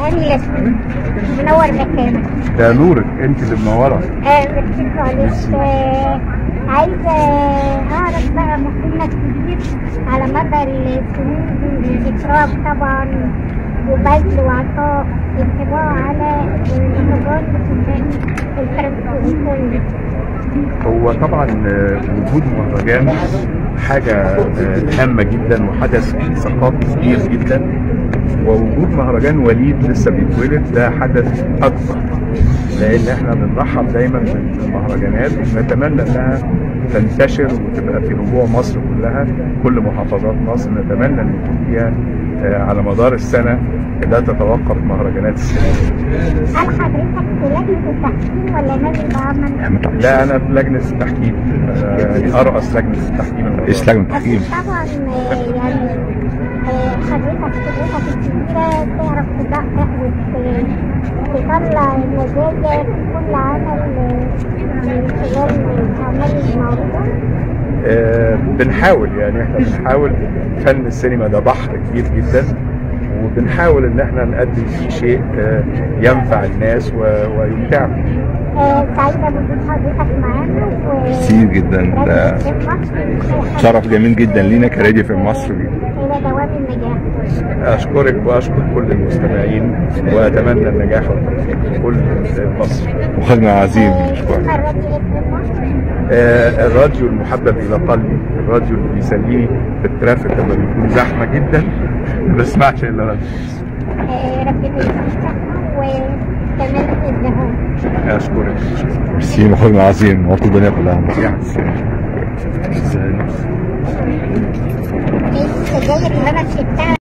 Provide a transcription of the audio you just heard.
أني ياسمين، منور مكانك. ده نورك، انت اللي منورة. ميرسي خالص. عايزه اعرف بقى مفهومك كبير على مدى السنين، اكرام طبعا وبذل وعطاء، انطباع على المهرجان الفرنسي. هو طبعا وجود مهرجان حاجة هامة جدا وحدث ثقافي كبير جدا، ووجود مهرجان وليد لسه بيتولد ده حدث اكبر، لان احنا بنرحب دايما بالمهرجانات ونتمنى انها تنتشر وتبقى في ربوع مصر كلها، كل محافظات مصر نتمنى ان يكون فيها على مدار السنة لا تتوقف مهرجانات السينما. هل حضرتك في لجنة التحكيم ولا نازل بعمل؟ لا، انا في لجنة التحكيم، انا ارأس لجنة التحكيم. رئيس لجنة التحكيم. طبعا يعني حضرتك خبرتك الكبيرة تعرف تدقق وتطلع المزايا في كل عمل من خلال الأعمال المعروضة. بنحاول، يعني احنا بنحاول، فن السينما ده بحر كبير جدا، وبنحاول ان احنا نقدم فيه شيء ينفع الناس ويمتعهم. سعيدة بوجود حضرتك معانا. ميرسي جدا، ده شرف جميل جدا لينا كراديو في مصر. إلى دوام النجاح. أشكرك وأشكر كل المستمعين، وأتمنى النجاح والتوفيق لكل مصر. مخرجنا عظيم. الراديو المحبب إلى قلبي، الراديو اللي بيسليني في ال traffic لما بيكون زحمة جدا، ما بسمعش إلا راديو. ربنا يديك الصحة وكمال الازدهار. أشكرك. ميرسي مخرجنا عظيم، نورت الدنيا كلها. السجاير اللي أنا شربتها.